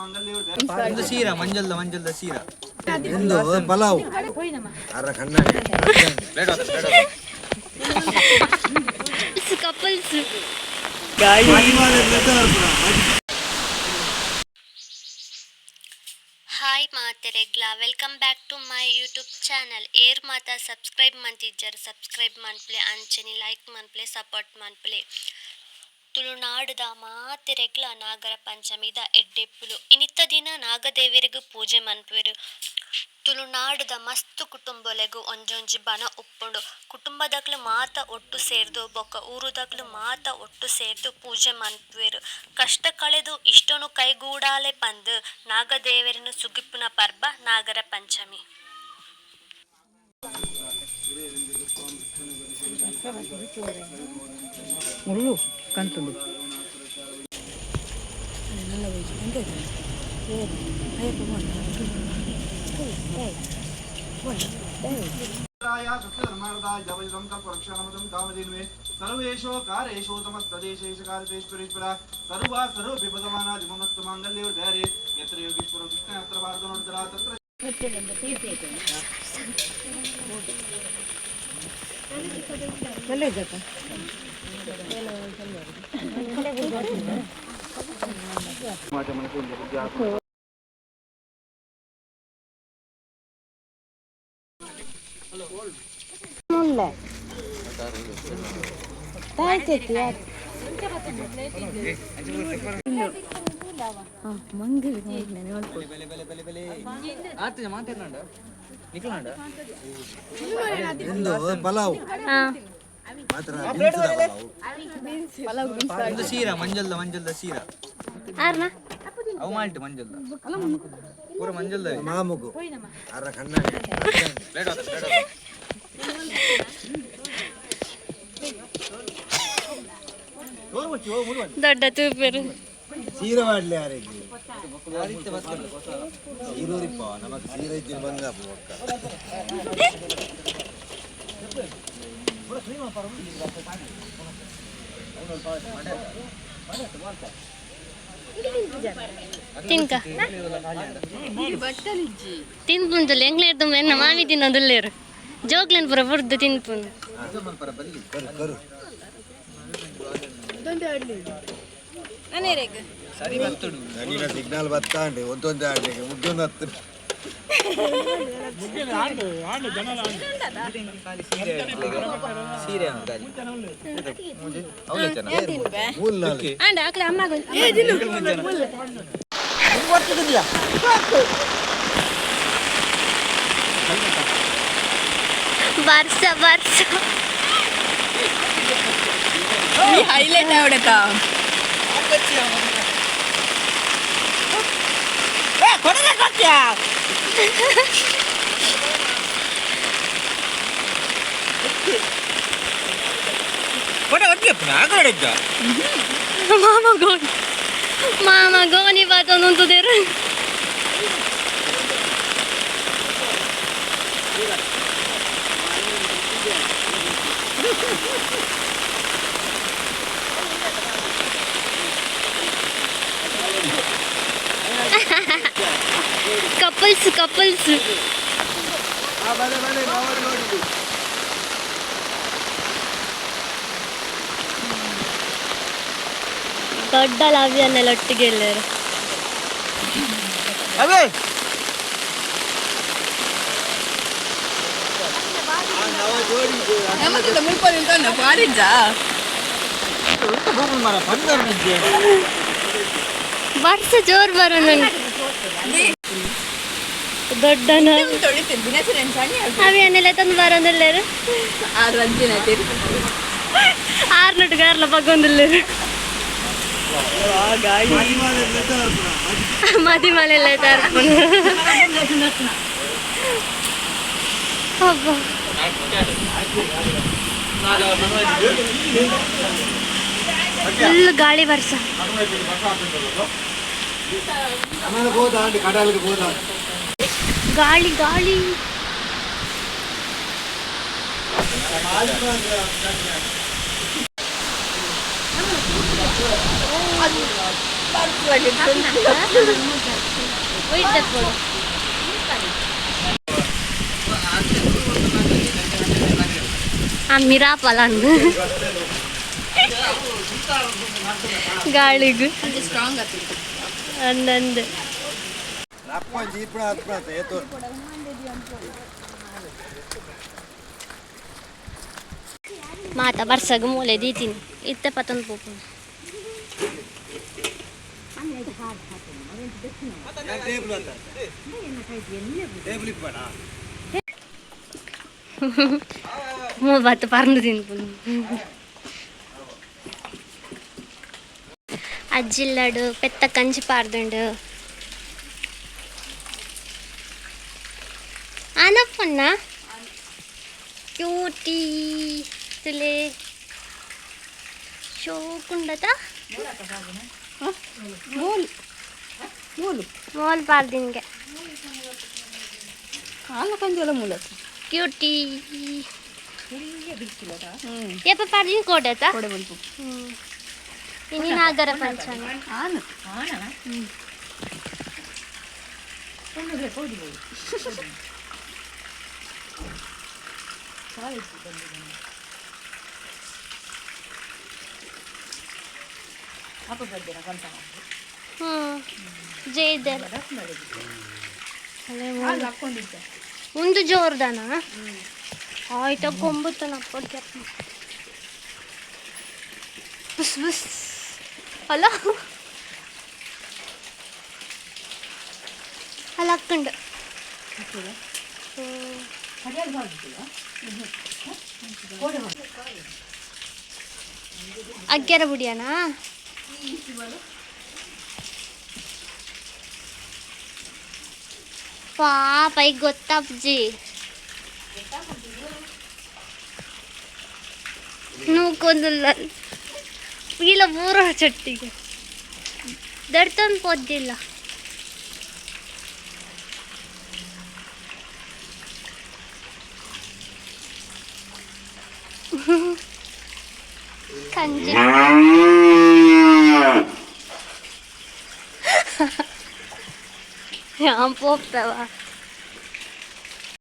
ಒಂದು ಸೀರಾ ಮಂಜಲ್ದ ಮಂಜಲ್ದ ಸೀರಾ. ಎಂದು ಪಲಾವ್ ಅರ ಕನ್ನಡಿ. ಕಪಲ್ಸ್. ಹಾಯ್ ಮಾತೆರೆಗ್ಲ, welcome back to my YouTube channel. ಏರ್ ಮಾತ ಸಬ್ಸ್ಕ್ರೈಬ್ ಮಂತಿಜ್ಜರ್ ಸಬ್ಸ್ಕ್ರೈಬ್ ಮನ್ಪ್ಲೆ, ಅಂಚನೆ ಲೈಕ್ ಮನ್ಪ್ಲೆ, ಸಪೋರ್ಟ್ ಮನ್ಪ್ಲೆ. ತುಳುನಾಡುದ ಮಾತೆರೆಗ್ಲ ನಾಗರ ಪಂಚಮಿದ ಎಡ್ಡೆಪ್ಪುಲು. ಇನಿತ್ತ ದಿನ ನಾಗದೇವರಿಗೂ ಪೂಜೆ ಮನ್ಪುವೆರು. ತುಳುನಾಡುದ ಮಸ್ತ್ ಕುಟುಂಬಲೆಗು ಒಂಜೊಂಜಿ ಬನ ಉಪ್ಪುಂಡು. ಕುಟುಂಬದಕ್ಲು ಮಾತ ಒಟ್ಟು ಸೇರ್ದು ಬೊಕ್ಕ ಊರುದಕ್ಲು ಮಾತ ಒಟ್ಟು ಸೇರ್ದು ಪೂಜೆ ಮನ್ಪುವೆರು. ಕಷ್ಟ ಕಳೆದು ಇಷ್ಟೊನು ಕೈಗೂಡಾಲೆ ಪಂದ್ ನಾಗದೇವೆರೆನ್ ಸುಗಿಪುನ ಪರ್ಬ ನಾಗರ ಪಂಚಮಿ. ಮುಳ್ಳು ಕಂತುಂಡು. ಸರ್ವೇಶೋ ಕಾರೇಶೋ ಸಮಸ್ತದೇಶೇಶ ಕಾರತೇಶ್ವರೇಶ್ವರ ಸರ್ವ ಸರ್ವ ವಿಭಗವಾನಾದಿಮಮಸ್ತು ಮಾಂಗಲ್ಯೋ ಧೈರ್ಯ ಯತ್ರ ಯೋಗೀಶ್ವರ ಕೃಷ್ಣ ಅತ್ರ ಭಾರತ ನೋಡಿದ್ರ ತತ್ರ. ಬೆಲೆ ಬೆಲೆ ಬೆಲೆ ಬೆಲೆ ಆತ ಮಾತಾಡ್ನಾಂಡ ನಿಕ್ಲಾಂಡ. ಎಂದು ಪಲಾವ್ ಮಾತ್ರ ಬೀನ್ಸ್ ಪಲಾವ್. ಒಂದು ಸೀರಾ ಮಂಜಲ್ದ ಮಂಜಲ್ದ ಸೀರಾ. ಆರ್ನ. ಅವು ಮಾಲ್ಟ್ ಮಂಜಲ್ದ ಪೂರ ಮಂಜಲ್ದ. ಮಾಮುಗು ಅರ ಕನ್ನಡಿ. ದೊಡ್ಡ ತೂಪೆರು. ಸೀರೆ ಮಾಡ್ಲಿ ಯಾರಿಗೆ ಸೀರೂರಿಪ್ಪ ನಮಕ್ ಸೀರೆ ಇದ್ದಿನ ಬಂದ ಪಕ್ಕ. ತಿನ್ಕ ತಿನ್ಪುಂಜಲ್ ಎಂಗ್ಲೇರ್ದು ಎನ್ನ ಮಾಮಿ ತಿನ್ನೋದುಲ್ಲೇರು ಜೋಕ್ಲೆನ್ ಪೂರ ಬುಡ್ದು ತಿನ್ಪುಂಡು. ಕರು ಕರು. ಸರಿ ಬರ್ತುಡು. ನಡಿನ ಸಿಗ್ನಲ್ ಬತ್ತಾಂಡೆ ಒಂದೊಂದು ಆಡ್ಲಿಕ್ಕೆ ಮುಗ್ದೊಂದು ಹತ್ತು. ಖಾಲಿ ಸೀರೆ ಸೀರೆ ಅವ್ನು ಖಾಲಿ. ಅವ್ಲೆ ಚೆನ್ನ. ಮೂಲ್ ನಾಲ್ಕು. ಆಂಡ ಆಕಡೆ ಅಮ್ಮ. ವರ್ಷ ವರ್ಷ. ಹೈಲೈಟ್ આવડતા. ಮಾಮ ಗೋಣಿ ಮಾಮ ಗೋಣಿ ಬಾತೊಂದುಂತುದೇರು. Couples couples. ಬಲೆ ಬಲೆ ನಾವು ನೋಡಿದ್ದು. ದೊಡ್ಡ ಲಾಭಿಯನ್ನೆಲ್ಲ ಒಟ್ಟಿಗೆ ಎಲ್ಲರು. ನಮ್ಮದೆಲ್ಲ ಮುಲ್ಪ ನಿಂತ ಪಾರಿಜ್ಜ. ವರ್ಷ ಜೋರ್ ಬರೋ ದೊಡ್ಡ ತೊಳಿತೀನಿ ದಿನಚರಿ ಸಣ್ಣ. ಅವಿಯನ್ನೆಲ್ಲ ತಂದು ಬರೋದಿಲ್ಲೇರು. ಆರು ಅಂಚಿನ. ಆರು ನಟುಗಾರ್ಲ ಪಕ್ಕೊಂದಿಲ್ಲೇರು ಮದಿ ಮನೆಲ್ಲ ಹಬ್ಬ. ಫುಲ್ ಗಾಳಿ ವರ್ಷ. ಆಮೇಲೆ ಹೋದ ಆಂಡಿ ಕಡಲಿಗೆ ಹೋದ. ಗಾಳಿ ಗಾಳಿ. ಒಯ್ಟ್ ದಪ್ಪೊಡು. ಆ ಮಿರಾಪಲ ಗಾಳಿಗ್. ಸ್ಟ್ರಾಂಗ್ ಆಗ್ತದೆ. ಅಂದಂದು. ರಪ್ಪ ಜೀಪಣ ಹತ್ಪಣ ಏತು. ಮಾತ ಬರ್ಸಗ್ ಮೂಲೆ ದೀತೀನಿ ಇತ್ತೆ ಪತೊಂದು ಪೋಪುಂಡು. ಟೇಬಲ್ ಅಂತ ಟೇಬಲ್ ಇಪ್ಪಣ. ಮೂ ಬತ್ತು ಪರ್ಂದು ತಿನ್ಪುಂಡು. ಅಜ್ಜಿಲ್ಲಡು ಪೆತ್ತ ಕಂಜಿ ಪಾರ್ದುಂಡು. ಆನಪ್ಪಣ್ಣ ಕ್ಯೂಟಿ ತುಲೆ ಶೋಕುಂಡತ. ಮೂಲು ಮೂಲು. ಮೋಲ್ ಪಾರ್ದಿನ್ಗೆ. ಕಾಲ ಕಂಜಲ ಮೂಲ. ಕ್ಯೂಟಿ. ಏಪ ಪಾರ್ದಿನ್ ಕೋಟೆತ. ಕೊಡೆ ಬಲ್ಪು. ಇನಿ ನಾಗರ ಪಂಚಮಿ. ಆನು. ಜೈದರ್ ಒಂದು ಜೋರ್ದಾನ ಆಯ್ತಾ ಕೊಂಬುತ್ತನ. ಬುಸ್ ಬುಸ್ ಅಲ್ಲ ಅಲ್ಲ ಅಕ್ಕಂಡು. ಅಗ್ಗ್ಯಾರ ಬುಡಿಯನಾ? ಪಾಪ ಈಗ ಗೊತ್ತಾಪ್ಜಿ ನೂಕೊಂದಿಲ್ಲ ಪೀಲ ಪೂರ ಚಟ್ಟಿಗೆ ದಡ್ತಂದು ಪೊದ್ದಿಲ್ಲ. ಕಂಜಿ ಯಾನ್ ಪೋಪೆವ.